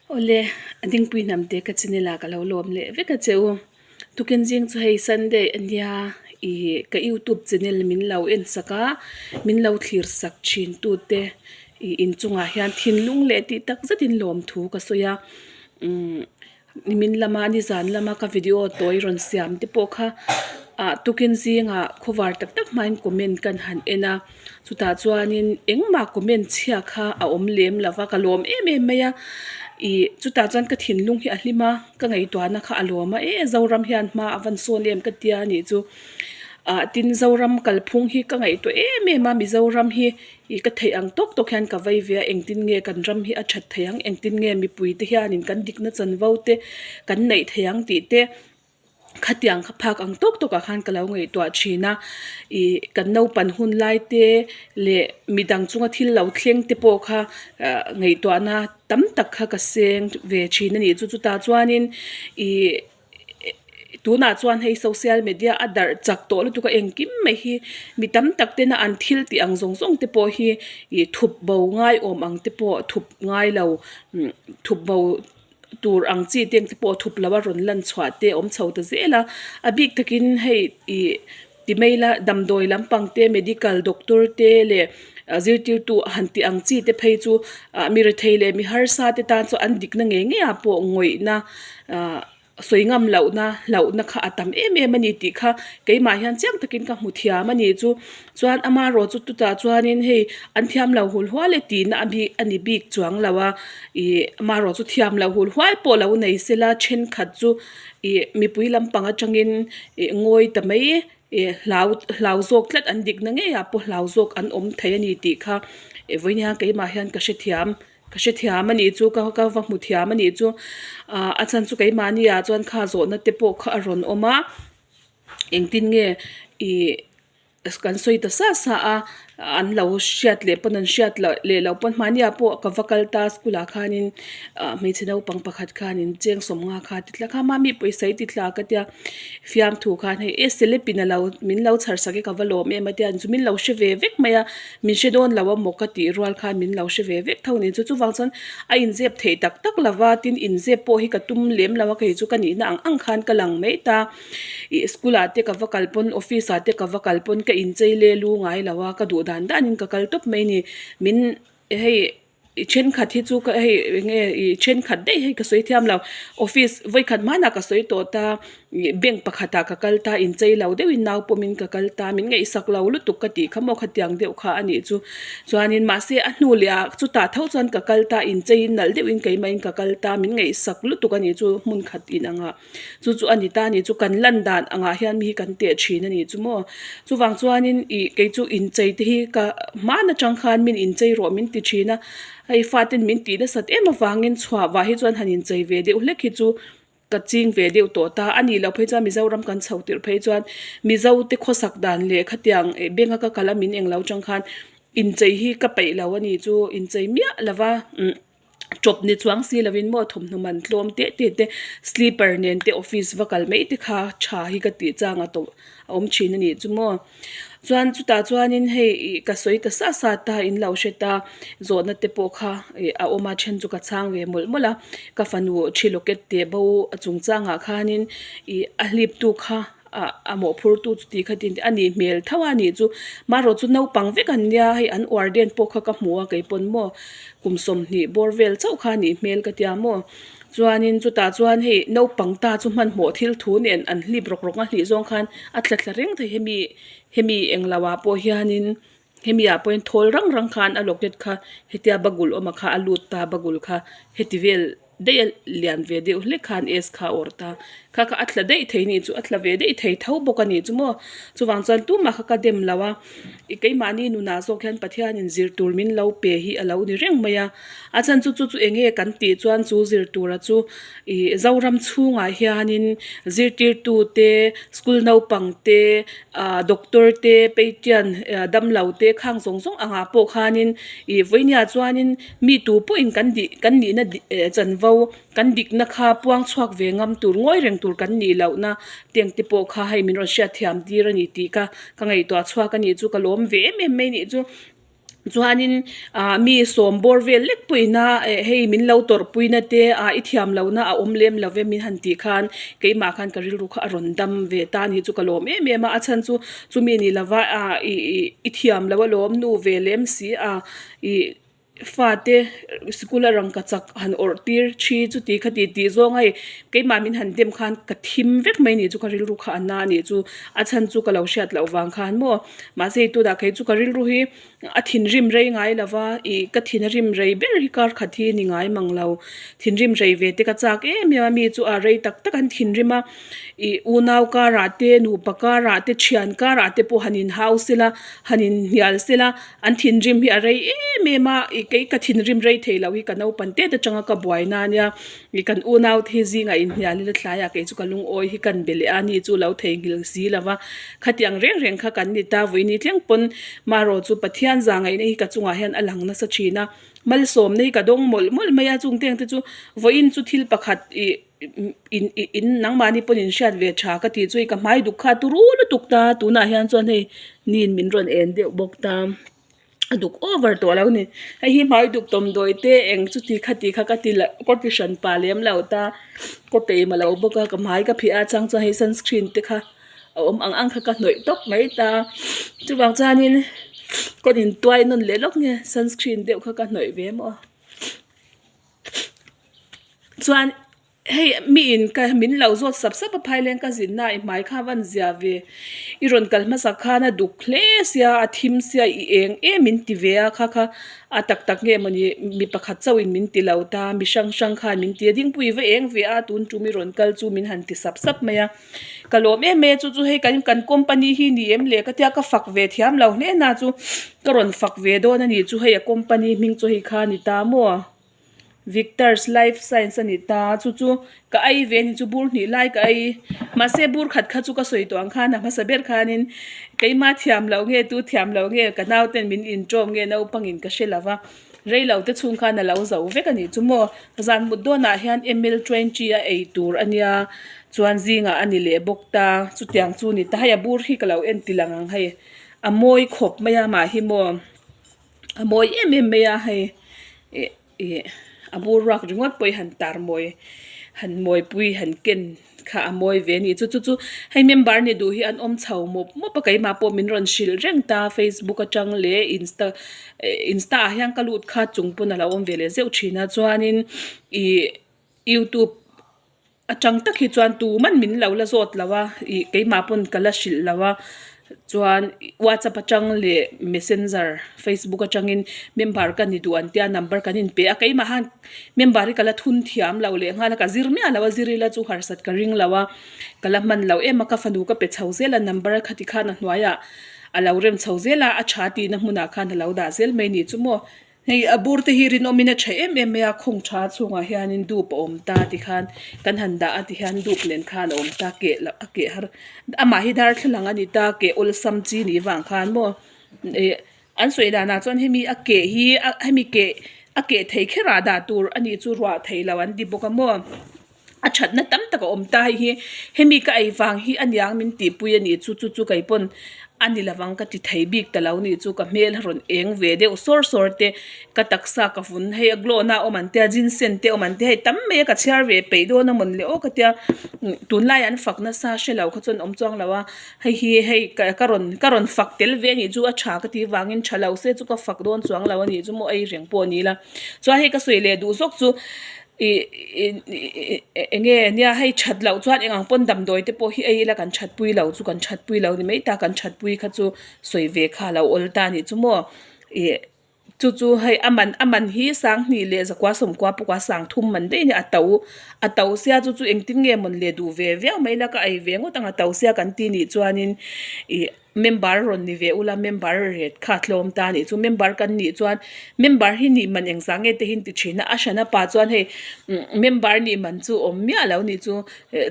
Awle, a dingpui hnam te ka channel ah ka lo lawm leh vek a che u. Tukin zing chu hei Sunday a nia ih ka youtube channel min lo en sak a, min lo thlir sak thin tu te ih inchungah hian thinlung leh tih tak zetin lawmthu ka sawi a umm Nimin lama nizan lama ka video tawi rawn siam te pawh kha ah tukin zingah khawvar tak tak hmain comment kan han en a chutah chuanin engmah comment chhia kha a awm lem lo va ka lawm em em mai a ih chutah chuan ka thinlung hi a hlim a ka ngaihtuahna kha a lawm a e Zoram hian hma a van sawn em ka tia a nih chu ah tin Zoram kalphung hi ka ngaihtuah em em a Mizoram hi. Ih ka theih ang tawk tawk hian ka vei ve a, engtin nge kan ram hi a that theih ang, engtin nge mipui te hianin kan dikna chanvo te kan neih theih ang tih te khatiang kha phak ang tawk tawkah khan ka lo ngaihtuah thin a, ih kan naupan hun lai te leh midang chunga thil lo thleng te pawh kha ah ngaihtuahna tam tak kha ka seng ve thin a nih chu, chutah chuanin ih. Tunah chuan hei social media a darh chak tawh lutuk a engkim mai hi mi tam tak tena an thil tih ang zawng zawng te pawh hi ih thup bo ngai awm ang te pawh thup ngai lo thup bo tur ang chi te ang te pawh thup lo a rawn lan chhuah te a awm chho ta zel a a bik takin hei ih ti mai ila damdawi lampang te medical doctor te leh zirtirtu han tih ang chi te phei chu ah mi rethei leh mi harsa te tan chuan an dikna ngei ngei ah pawh ngawihna ah sawi ngam lohna hlauhna kha a tam em em a ni tih kha keimah hian chiang takin ka hmu thiam a ni chu chuan amaherawh chu chutah chuanin hei an thiam lo hul hual e tihna a bik a ni bik chuang lo a ih amaherawh chu thiam loh hul hual pawh lo nei sela thenkhat chu ih mipui lampang atangin ih ngawi ta mai ih hlau hlau zawk tlat an dikna ngei ah pawh hlau zawk an awm thei a ni tih kha ih vawiin hian keimah hian ka hrethiam ka hrethiam a nih chu ka ka va hmu thiam a nih chu ah a chhan chu keimahni ah chuan kha zawhna te pawh kha a rawn awm a engtin nge ih Kan sawi ta sa sa a, an lo hriat leh pawn an hriat loh leh loh pawn hmahniah pawh ka va kal ta school ah khanin ah hmeichhe naupang pakhat khanin cheng sawmnga kha ti tla kha mami pawisa i ti tla ka tia fiamthu khan hei e celeb in a lo min lo chhar sak e ka va lawm em a tia chu min lo hre ve vek mai a min hre dawn lo a maw ka tih rual khan min lo hre ve vek tho a ni chu chuvang chuan a inzep theih tak tak lo va tin inzep pawh hi ka tum lem lo a kei chu ka nihna ang ang khan ka lang mai ta. Ih school ah te ka va kal pawn office ah te ka va kal pawn ka inchei le lu ngai lo a ka duh dan dan in ka kal tawp mai a ni min hei ih thenkhat hi chu ka hei eng nge ih thenkhat daih hei ka sawi thiam lo office vawikhat hmanah ka sawi tawh ta ih bank pakhat ah ka kal ta inchei lo deuhin nau pawmin ka kal ta min ngaihsak lo lutuk ka tih kha maw khatiang deuh kha a nih chu chuanin mahse a hnu leh ah chutah tho chuan ka kal ta incheiin nalh deuhin keimah in ka kal ta min ngaihsak lutuk a nih chu hmun khat inang ah. Chu chu a ni ta a ni chu kan lan dan angah hian mi hi kan teh thin a ni chu maw. Chuvang chuanin ih kei chu inchei te hi ka hman atang khan min inchei rawh min ti thin a, hei faten min tih nasat em avangin chhuah vah hi chuan han inchei ve deuh hlek hi chu ka ching ve deuh tawh ta a nih loh phei chuan Mizoram kan chho tirh phei chuan Mizo te khawsak dan leh khatiang eh bank a ka kal a min englo chang khan inchei hi ka peih lo a ni chu inchei miah lova umm. Tawp ni chuang si lovin maw thawmhnaw man tlawm teh teh te slipper nen te office va kal mai te kha tha hi ka tih chang a tawh a awm thin a nih chu maw chuan chutah chuanin hei ih ka sawi ta sa sa ta in lo hre ta zawhna te pawh kha ih a awm a then chu ka chhang ve mawlh mawlh a ka fanu thi locket teh bo a chungchangah khanin ih a hlip tu kha. ah a mawhphurtu chu ti kha tin a nih hmel tho a nih chu marawh chu naupang vek an nia hei an warden pawh kha ka hmu a keipawn maw kum sawmhnih bawr vel chauh kha a nih hmel ka tia maw chuanin chutah chuan hei naupang ta chu hmanhmawh thil thu nen an hlip rawk rawk a hlih zawng khan a tla thla reng thei hemi hemi englo ah pawh hianin hemi ah pawhin thawl rang rang khan a locket kha hetia bagul awm a kha a lut ta bagul kha heti vel. Daih a lian ve deuh hlek khan S kha a awrh ta. Kha kha a tla daih thei nih chu a tla ve daih thei tho bawk a nih chu maw. Chuvang chuan tumah kha ka dem lo a, i keimahni nunah zawk hian Pathianin zir tur min lo pe hi a lo ni reng mai a. A chhan chu chu chu eng nge kan tih chuan chu zir tura chu ih Zoram chhungah hianin zirtirtu te, school naupang te, ah doctor te, patient damlo te khang zawng zawng angah pawh khanin ih vawinia chuanin Mi tu pawhin kan dih kan nihna chanvo kan dikna kha puang chhuak ve ngam tur ngawi reng tur kan nih lohna teng te pawh kha hei min rawn hriat thiam tir a ni tih kha ka ngaihtuah chhuak a nih chu ka lawm ve em em mai nih chu. Chuanin ah mi sawm bawr vel lek pawhin a eh hei min lo tawrh puina te ah i thiam lohna a awm lem lo ve min han tih khan keimah khan ka rilru kha a rawn dam ve ta a ni chu ka lawm em em a a chhan chu chumi ni lova ah ih ih i thiam loh alawm nu ve lem si a ih fate sikul a rangka chak han awrh tir thi chuti khati tih zawng a hei keimah min han dem khan ka thim vek mai a ni chu ka rilru kha a na a nih chu a chhan chu ka lo hriat loh vang khan maw. Mahse hei tunah kei chu ka rilru hi a thinrim rei ngai lo va, ih ka thin a rim rei ber hi kar khat hi ni ngai mang lo. Thinrim rei ve te ka chak em em a, mi chu a rei tak tak an thinrim a, ih unau karah te, nupa karah te, thian karah te pawh han inhau sela, han inhnial sela, an thinrim hi a rei em em a, ih kei ka thinrim rei thei lo hi ka naupan tet atanga ka buai na ania, ih kan unau te hi zingah inhnial ila tlaiah kei chu ka lungawi hi kan be leh a, ni chu lo theihnghilh si lo va. Khatiang reng reng kha kan ni ta vui ni thleng pawn marawh chu Pathian za ngaihna hi ka chungah hian a lang nasa thin a, malsawmna hi ka dawng mawlh mawlh mai a, chung teng te chu vawiin chu thil pakhat ih in in nangmahni pawn in hriat ve tha ka tih chu hei ka hmai duk kha turu lutuk ta tunah hian chuan hei niin min rawn en deuh bawk ta. A duk over tawh lo ni hei hi hmai duk dawmdawi te eng chuti khati kha ka ti la ka ti hran pah lem lo ta ka peih lo bawk a ka hmai ka phih a chang chuan hei sunscreen te kha a awm ang ang kha ka hnawih tawp mai ta chuvang chuanin ka rawn tuai nawn leh lawk nge sunscreen deuh kha ka hnawih ve maw chuan. Hei mi in ka min lo zawt sap sap a phaileng ka zin na i hmai kha van zia ve i rawn kal hmasak khan a duk hle sia a thim sia i eng em min ti ve a kha kha a tak tak nge mawni mi pakhat chauh in min ti lo ta mi hrang hrang khan min ti a dingpui va eng ve a tun tum i rawn kal chu min han ti sap sap mai a ka lawm em mai a chu chu hei kan kan company hi ni em le ka tia ka fak ve thiam lo hle na chu ka rawn fak ve dawn a ni chu hei a company hming chu hei kha a ni ta maw. Victors Life Science a ni ta, chu chu ka ei ve a ni chu bur hnih lai ka ei mahse bur khat kha chu ka sawi tawh ang khan a hmasa ber khanin keima thiam loh nge tu thiam loh nge ka nauten min inṭawm nge naupangin ka hre lo va rei lo te chhung khan a lo zo vek a nih chu maw zan mut dawnah hian ml 20 a ei tur a nia chuan zingah a ni leh bawk ta chutiang chu a ni ta hei a bur hi ka lo en ti lang ang hei a mawi khawp mai a mah hi maw. A mawi em em mai a hei ih ih a bur ruak ringawt pawh hi han tar mawi han mawipui han ken kha a mawi ve a ni chu chu chu hei member ni duh hi an awm chho mawp mawp a keimah pawh min rawn hrilh reng ta facebook atang leh insta eh insta ah hian ka lut kha chung pawn a lo awm ve leh zeuh thin a chuanin ih youtube. Atang tak hi chuan tuman min lo la zawt lo a, ih keimah pawn ka la hrilh lo a, chuan whatsapp atang leh messenger facebook atangin member ka ni duh an tia number kan inpe a, keimah han member hi ka la thun thiam lo leh nghal a, ka zir miah lo a zir ila chu harsat ka ring lo a, ka la hman lo em a, ka fanu ka pe chho zel a number a khati khan a hnuaiah a lo rem chho zel a, a tha tihna hmunah khan a lo dah zel mai ni chu maw. Hei a bur te hi rinawmin a tha em em mai a khawng tha chhungah hianin dup a awm ta tikhan kan han dah a tihian dup nen khan a awm ta keh loh a keh har amah hi darthlalang a ni ta keh awlsam chi nih vang khan maw ih an sawi danah chuan hemi a keh hi hemi keh a keh thei kherah dah tur a nih chu ruah theih loh an ti bawk a maw. A thatna tam tak a awm ta hei hi hemi ka ei vang hi a niang min tihpui a nih chu chu chu kei pawn a ni lovang ka ti thei bik ta lo nih chu ka hmel a rawn eng ve deuh sawr sawr te ka taksa ka vun hei a glow na a awm an tia ginseng te a awm an tia hei tam mai a ka chhiar ve peih dawn a mawn le aw ka tia tunlai an fak nasa hre lo kha chuan awm chuang lo a hei hi hei ka rawn ka rawn fak tel ve a nih chu a tha ka tih vangin tha lo se chu ka fak dawn chuang lo a nih chu maw ei reng pawh a ni la chuan hei ka sawi leh duh zawk chu. Ih eng nge nia hei that loh chuan eng ang pawn damdawi te pawh hi ei ila kan that pui lo chu kan that pui lo ni mai ta kan that pui kha chu sawi ve kha a lo awl ta a nih chu maw ih chu chu hei a man a man hi sanghnih leh zakua sawmkua pawh a sang thum man daih a ni a to a to sia chu chu engtin nge mawn le duh ve viau mai ila ka ei ve ngawt ang a to sia kan ti nih chuanin ih. Member rawn ni ve ula member ret kha tlawm ta anih chu member kan nih chuan member hi nih man engzah nge te hi an ti thin a a hran a pa chuan hei member nih man chu awm miah lo nih chu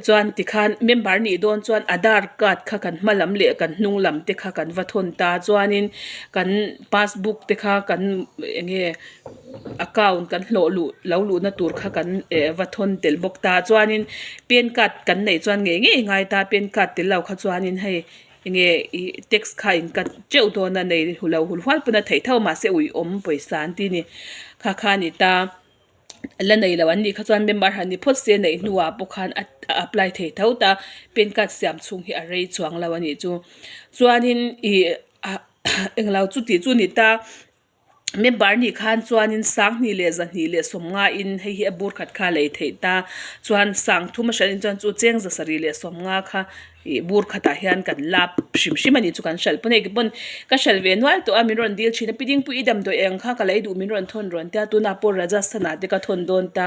chuan tikhan member nih dawn chuan aadhar card kha kan hma lam leh kan hnung lam te kha kan va thawn ta chuanin kan passbook te kha kan eng nge account kan hlawh luh lo luhna tur kha kan eh va thawn tel bawk ta chuanin pan card kan neih chuan ngei ngei ngai ta pan card tel lo kha chuanin hei. Enge ih tax kha in cut teuh dawn a nei lo hul hual pawn a theih tho mahse uiawm pawisa an ti a ni kha kha a ni ta la nei lo an nih kha chuan member han ni phawt se neih hnuah pawh khan a apply thei tho ta pan card siam chhung hi a rei chuang lo a nih chu chuanin ih englo chu tih chu a ni ta. Member nih khan chuanin sanghnih leh zahnih leh sawmnga in hei hi a bur khat kha a lei theih ta chuan sang thum a hriat in chuan chu cheng za sarih leh sawmnga kha ih bur khatah hian kan lap hrim hrim a ni chu kan hralh pawn hei ke pawn ka hralh ve nual tawh a min rawn dil thin a pi dingpui i damdawi eng kha ka lei duh min rawn thawn rawn tia tunah pawh Rajasthan ah te ka thawn dawn ta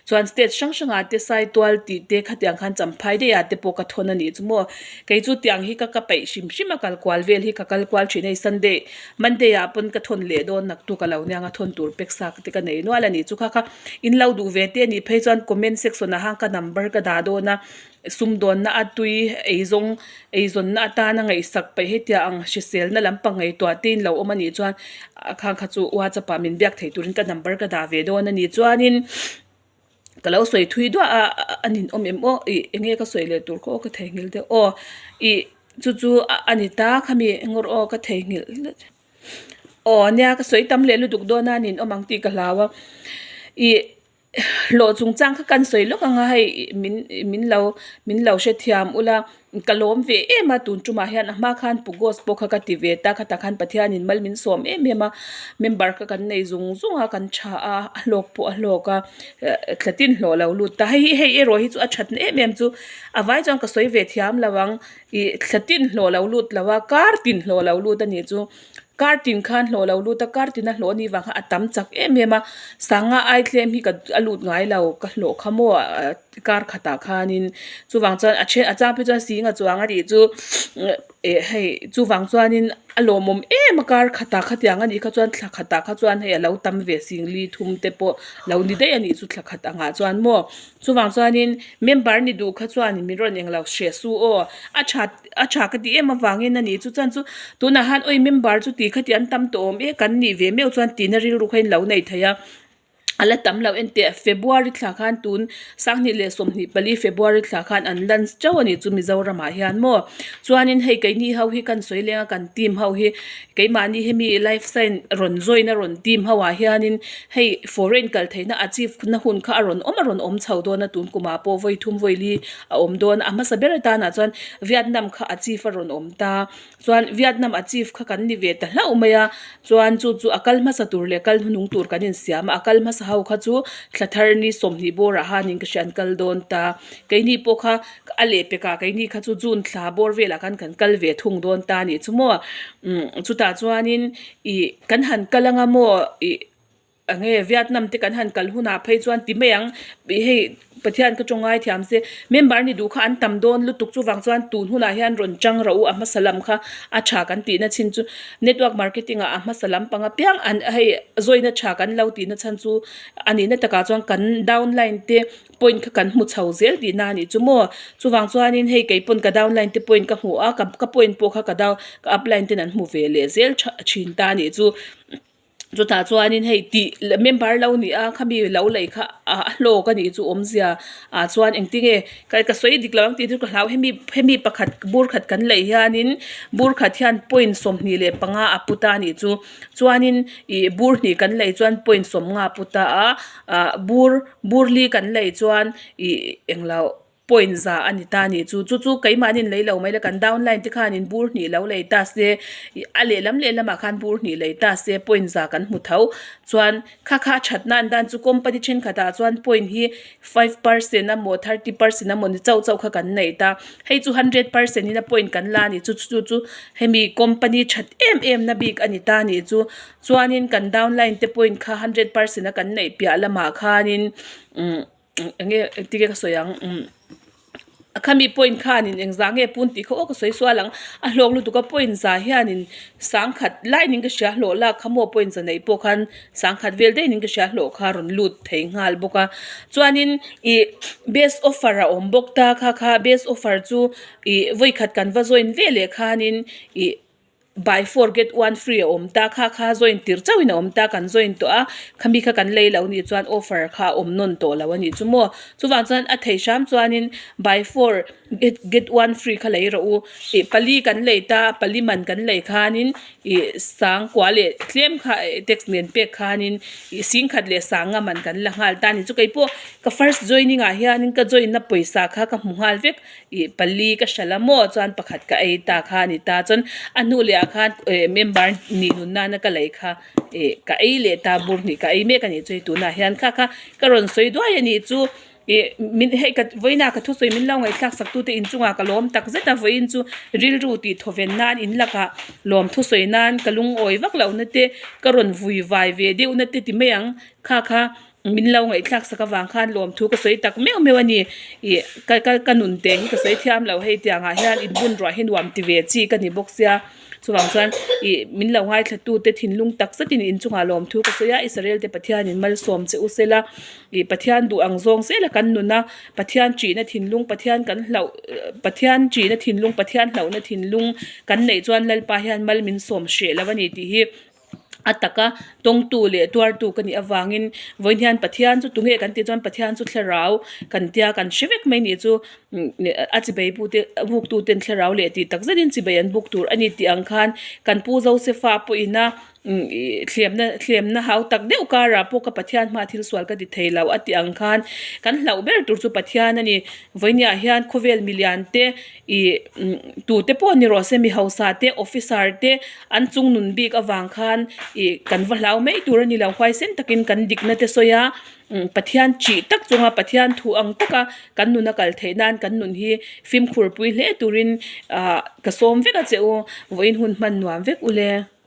chuan state hrang hrang ah te Saitual tih te khatiang khan Champhai daih ah te pawh ka thawn a nih chu maw kei chu tiang hi ka ka peih hrim hrim a kal kual vel hi ka kal kual thin a hei Sunday. Monday ah pawn ka thawn leh dawn naktuk a lo nia nga thawn tur pek sak te ka nei nual a ni chu kha kha in lo duh ve te a nih phei chuan comment section ah khan ka number ka dah dawn a sumdawnna a tui eizawng eizawnna atana ngaihsak paih hetiang ang hriselna lampang ngaihtuah te in lo awm a nih chuan a khang kha chu whatsapp ah min biak thei turin ka number ka dah ve dawn a ni chuanin. Ka lo sawi thui duah a a nin awm em aw ih eng nge ka sawi leh tur kha aw ka theihnghilh deuh aw ih chu chu a ni ta khami ngawr aw ka theihnghilh aw nia ka sawi tam leh lutuk dawn a nin awm ang tih ka hlau a ih hlawh chungchang kha kan sawi lawk ang a hei min min lo min lo hrethiam ula. Ka lawm ve em a, tun tumah hian a hma khan Pugos pawh kha ka ti ve ta, khatah khan Pathianin mal min sawm em em a, member kha kan nei zung zung a, kan tha a, a hlawk pawh a hlawk a, thlatin hlawh lo lut ta, hei hi hei erawh hi chu a thatna em em chu a vai chuan ka sawi ve thiam lo ang, ih thlatin hlawh lo lut lo a, kar tin hlawh lo lut a nih chu, kar tin khan hlawh lo lut a, kar tina hlawh a nih vang khan a tam chak em em a, sanga ai tlem hi ka a lut ngai lo, ka hlawh kha maw. Kar khatah khanin chuvang chuan a then a chang phei chuan singa chuang a tih chu eh hei chuvang chuanin a lawmawm em a kar khatah khatiang a nih kha chuan thla khatah kha chuan hei a lo tam ve sing li thum te pawh lo ni daih a nih chu thla khat angah chuan maw chuvang chuanin member ni duh kha chuan min rawn englo hreh su aw a tha a tha ka tih em avangin a nih chu chuan chu tunah han awi member chu ti khati an tam tawh awm e kan nih ve meuh chuan tina rilru kha in lo nei thei a. A la tam lo enteh February thla khan tun sanghnih leh 24 February thla khan an lunch chauh a nih chu Mizoram ah hian maw chuanin hei keini ho hi kan sawi leng a kan team ho hi keimahni hemi life sign rawn join a rawn team ho ah hianin hei foreign kal theihna achieve na hun kha a rawn awm a rawn awm chho dawn a tun kumah pawh vawi thum vawi li a awm dawn a a hmasa ber atanah chuan Vietnam kha achieve a rawn awm ta. Chuan Vietnam a chief kha kan ni ve ta hlauh mai a, chuan chu chu a kal hmasa tur leh kal hnung tur kan insiam a, a kal hmasa ho kha chu thla thar ni 20 bawrah hanin ka hria an kal dawn ta, keini pawh kha a lehpekah keini kha chu June thla bawr velah khan kan kal ve thung dawn ta a nih chu maw, umm chutah chuanin ih kan han kal anga maw ih. Enge Vietnam te kan han kal hunah phei chuan ti mai ang ih hei Pathian ka tawng ngai thiam se member ni duh kha an tam dawn lutuk chuvang chuan tun hunah hian rawn chang rawh u a hmasa lam kha a tha kan tihna chin chu network marketing ah a hmasa lam panga piang an hei zawina tha kan lo tihna chhan chu a nihna takah chuan kan downline te point kha kan hmu chho zel tihna a nih chu maw chuvang chuanin hei kei pawn ka downline te point ka hmu a ka point pawh kha ka down ka upline ten an hmu ve leh zel tha thin ta a nih chu. Chutah chuanin hei tih member lo ni a khami lo lei kha a hlawk a nih chu awmzia ah chuan engtinge ka ka sawi dik lo ang tih chu ka hlau hemi hemi pakhat bur khat kan lei hianin bur khat hian point 25 a pu ta a nih chu chuanin ih bur hnih kan lei chuan point 50 a pu ta a ah bur bur li kan lei chuan ih englo. Point za a ni ta a nih chu. Chu chu keimahni in lei lo mai la kan downline te khanin bur hnih lo lei ta se a lehlam lehlamah khan bur hnih lei ta se point za kan hmu tho. Chuan kha kha a that nan dan chu company thenkhatah chuan point hi 5 percent emaw 30 percent emaw ni chauh chauh kha kan nei ta. Hei chu 100 percent in a point kan la a ni chu chu chu hemi company that em em na bik a ni ta a nih chu. Chuanin kan downline te point kha 100 percent a kan neih piah lamah khanin umm. Enge engtin nge ka sawi ang umm khami point khanin engzah nge pun tih kha aw ka sawi sual ang a hlawk lutuk a point za hianin sangkhat laiin ka hria hlawh lak kha maw point za neih pawh khan sangkhat vel daihin ka hria hlawh kha a rawn lut thei nghal bawk a chuanin ih best offer a awm bawk ta kha kha best offer chu ih vawikhat kan va join veleh khanin ih. Buy four get one free a awm ta kha kha join tir chauhin a awm ta kan join tawh a khami kha kan lei loh nih chuan offer kha a awm nawn tawh lo a nih chu maw chuvang chuan a thei hram chuanin buy four get get one free kha lei rawh u ih pali kan lei ta pali man kan lei khanin ih sangkua leh tlem kha tax nen pek khanin ih singkhat leh sanga man kan la nghal ta a ni chu keipawh ka first joining ah hianin ka join na pawisa kha ka hmu nghal vek. Ih pali ka hralh a maw chuan pakhat ka ei ta kha a ni ta chuan a hnu leh ah khan eh member nih nun nana ka lei kha ih ka ei leh ta bur hnih ka ei mek a nih chu hei tunah hian kha kha ka rawn sawi duai a nih chu ih min hei ka vawiinah ka thusawi min lo ngaihthlak sak tute inchungah ka lawm tak zet a vawiin chu rilru tih thawven nan in lakah lawm thusawi nan ka lungawi vak lohna te ka rawn vui vai ve deuhna te ti mai ang kha kha. Min lo ngaihthlak sak avang khan lawmthu ka sawi tak meuh meuh a ni. Ih ka ka ka nun teh hi ka sawi thiam lo hei tiangah hian inbun ruah hi nuam ti ve chi ka ni bawk sia. Chuvang chuan ih min lo ngaithla tute thinlung tak zetin inchungah lawmthu ka sawi a, Israel te Pathianin malsawm che u sela. Ih Pathian duh ang zawng zela kan nun a, Pathian ṭihna thinlung, Pathian kan hlauh Pathian ṭihna thinlung, Pathian hlauhna thinlung kan neih chuan Lalpa hian mal min sawm hreh lo a ni tih hi. A taka tawngtu leh tuartu ka nih avangin vawiin hian Pathian chu tunge kan tih chuan Pathian chu thlarau kan tia kan hre vek mai nih chu a chibei pute a buktu ten thlarau leh tih tak zetin chibei an buk tur a ni tih ang khan kan pu Josefa pawhin a thlemna thlemna hau tak deuh karah pawh ka Pathian hma thil sual ka ti thei lo a tih ang khan kan hlauh ber tur chu Pathian a ni vawiin hian khawvel milian te Ih tute pawh ni rawh se mi hausa te officer te an chung nun bik avang khan ih kan va hlau mai tur a ni lo huaisen takin kan dikna te sawi a Pathian chih tak chunga Pathian thu ang taka kan nun a kal theih nan kan nun hi fimkhur pui hle turin ah ka sawm vek a che u vawiin hun hman nuam vek ule.